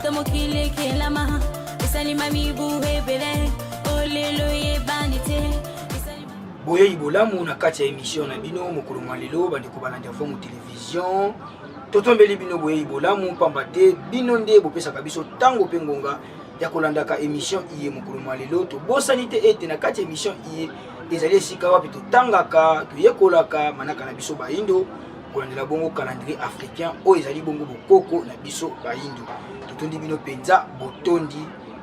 Uta mokili ekelama esalima mibu ebele olelo eyebani te. Boyei bolamu na kati ya emission na bino mokolo mwa lelo, bandeko balandi ya Mfumu Television. Totombeli bino boyei bolamu pamba te bino nde bopesaka biso ntango mpe ngonga ya kolandaka emission iye mokolo mwa lelo. Tobosani te ete na kati ya emission iye ezali esika wapi totangaka, toyekolaka manaka na biso bayindo, kolandela bongo calendrier africain oyo ezali bongo bokoko na biso bayindo. Totondi bino mpenza botondi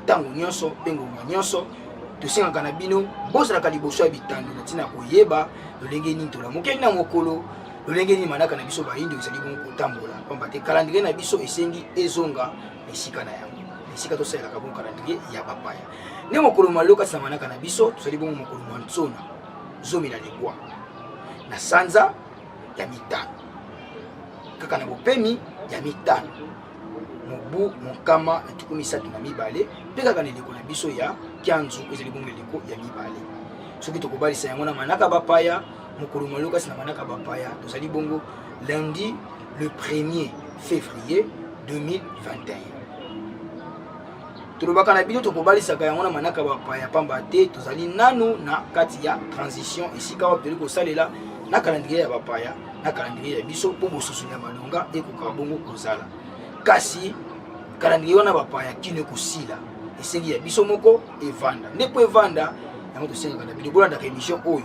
ntango nyonso mpe ngonga nyonso. Tosengaka na bino bozalaka liboso ya bitando na ntina ya koyeba lolenge nini tolamukeli na mokolo, lolenge nini manaka na biso bayindo ezali bongo kotambola, pamba te calendrier na biso esengi ezonga na esika na yango, na esika tosalelaka bongo calendrier ya bapaya. Nde mokolo mwa lelo kati na manaka na biso tozali bongo mokolo mwa nsona 19 na sanza ya mitano, kaka na bopemi ya mitano mobu 132, mpe kaka na eleko na biso ya kianzu ezali bongo eleko ya mibale. Soki tokobalisa yango na manaka bapaya, mokolo mwa lelo kasi na manaka bapaya tozali bongo lundi le 1er février 2021. Tolobaka na bino tokobalisaka yango na manaka bapaya pamba te tozali nanu na kati ya transition, esika wapi tozali kosalela na calendrier ya bapaya na calendrier ya biso mpo bososoli ya malonga ekoka bongo kozala. Kasi calendrier wana bapaya kino ekosila, esengi ya biso moko evanda nde mpo evanda yango. Tosengaka na bino bolandaka émission oyo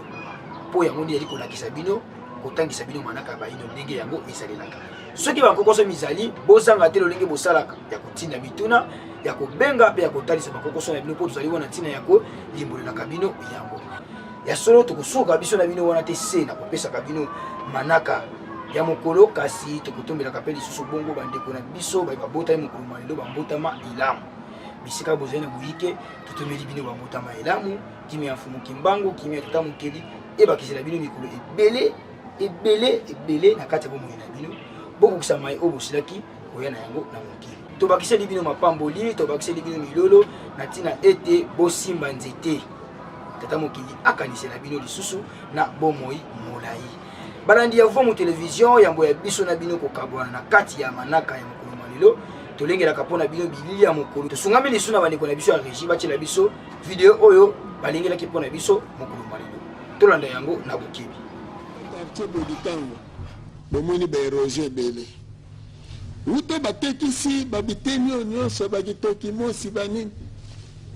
mpo yango nde ezali kolakisa bino, kotangisa bino manaka ya bayindo ndenge yango esalelaka. Soki bakokoso mizali, bozanga te lolenge bosalaka ya kotinda mituna, ya kobenga mpe ya kotalisa bakokoso na bino, mpo tozali wana ntina ya kolimbolelaka bino yango. Ya solo tokosuka biso na bino wana te se na kopesaka bino manaka ya mokolo, kasi tokotombelaka mpe lisusu bongo bandeko na biso baye babotami mokolo mwa lelo bambotama elamu. Bisika bozali na boyike, totombeli bino bambotama elamu. Kimia ya Mfumu Kimbangu, kimia ya Tata Mokeli ebakisela bino mikolo ebele ebele ebele na kati ya bomoi na bino, bokokisa mai oyo bosilaki koya na yango na mokili. Tobakiseli bino mapamboli, tobakiseli bino milolo na ntina ete bosimba nzete Tata Mokili akanisela bino lisusu na bomoi molai. Balandi ya Mfumu Television, yambo ya biso na bino kokabwana na kati ya manaka ya mokolo mwa lelo, tolengelaka mpo na bino bilili ya mokolo. Tosungami lisusu na bandeko na biso ya regie batiela biso video oyo balengelaki mpo na biso mokolo mwa lelo. Tolanda yango na bokebi. Quartier Boditango bomoni ba erosion ebele wuta batekisi ba biteni oyo nyonso ba kitoki mosi ba nini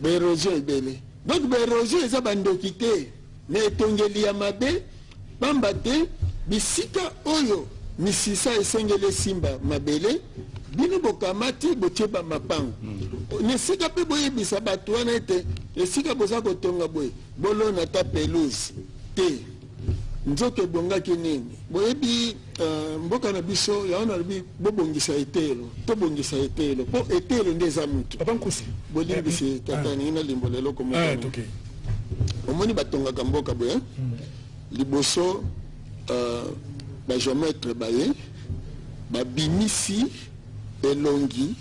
ba erosion ebele donc ba erosion eza ba ndoki te mais etongeli ya mabe pamba te bisika oyo misisa esengeli esimba mabele bino bokamati botie ba mapango na esika pe boyebisa bato wana ete esika boza kotonga boye bolona ata pelouse te nzoto ebongaki nini boyebi uh, mboka na biso yango nalobi bobongisa eteyelo tobongisa eteyelo mpo eteyelo nde eza motu Papa Nkusi. Bolimbisi eh, tata ah. ningi nalimbola eloko moko ah, okay. Omoni batongaka mboka boye liboso uh, bageometre baye babimisi elongi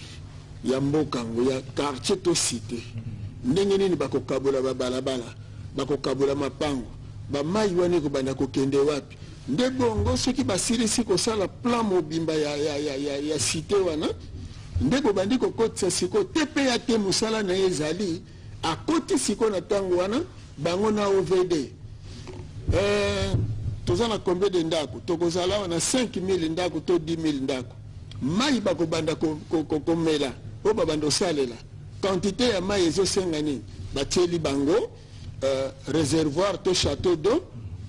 ya mboka yango ya quartier to cité ndenge nini bakokabola babalabala bakokabola mapango bamai wana ekobanda kokende wapi nde bongo soki basilisi kosala plan mobimba ya, ya, ya, ya, ya cité wana nde bobandi kokotisa sikoyo TPA te mosala na ye ezali akoti sikoyo na ntango wana bango na OVD eh, toza na combien de ndako tokozala awa na 5000 ndako to 10000 ndako mai bakobanda komela ko, ko, ko oyo babanda kosalela quantité ya mai ezosenga nini batieli bango euh, réservoir to château d'eau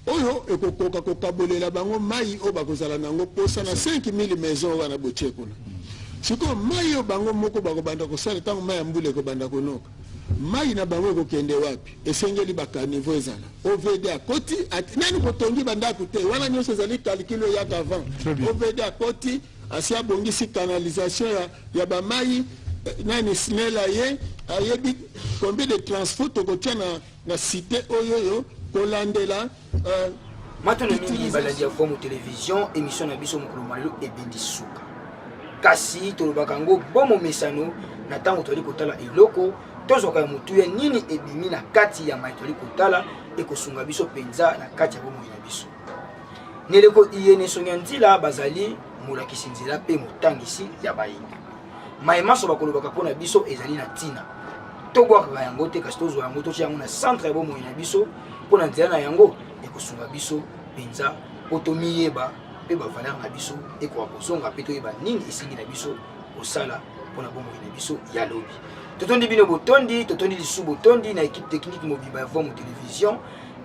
oyo ekokoka kokabolela bango mai oyo bakozala na yango posa na 5000 maison wana botie kuna sikoyo mai oyo bango moko bakobanda kosala ntango mai ya mbula ekobanda konoka mai na bango ekokende wapi esengeli bakanivo ezala OVD akoti nani kotongi bandako te wana nyonso ezali calcul eyaka avant OVD akoti asi abongisi canalisation ya, ya bamai nani SNEL aye ayebi combien de transport tokotia na, na cité oyo oyo kolandela Matondo mingi balandi ya Mfumu Television, émission na biso mokolo mwa lelo ebendi suka. Kasi tolobaka yango bo momesano na ntango tozali kotala eloko tozwaka ya motuya nini ebimi na kati ya mai tozali kotala ekosunga biso mpenza na kati ya bomoi na biso. Neleko iye na esongi ya nzila bazali molakisi nzela mpe motangisi ya bayindo. Maye manso bakolobaka mpo na biso ezali na ntina. Tobwakaka yango te, kasi tozwa yango, totia yango na centre ya bomoi na biso, mpo na nzela na yango ekosunga biso mpenza mpo tomiyeba mpe bavaleur na biso ekoka kozonga mpe toyeba nini esengi na biso kosala mpo na bomoi na biso ya lobi. Totondi bino botondi, totondi lisusu botondi na ekipe technique mobimba ya Vomu Television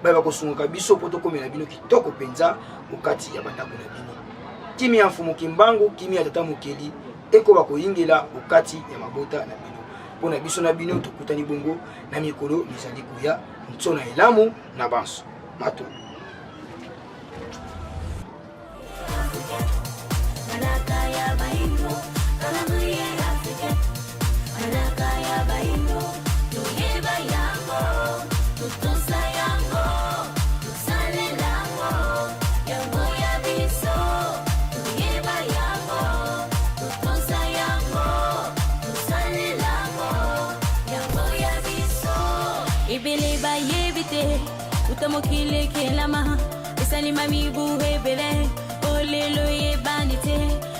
baye bakosungaka biso mpo tokomela bino kitoko mpenza okati ya bandako na bino. Kimia ya Mfumu Kimbangu, kimia ya Tata Mokeli ekoba koyingela okati ya mabota na bino. Mpo na biso na bino tokutani bongo na mikolo mizali koya. Nsona elamu na banso. Matondo. Ebele bayebi te uta mokili ekelama esalima mibu ebele olelo eyebani te.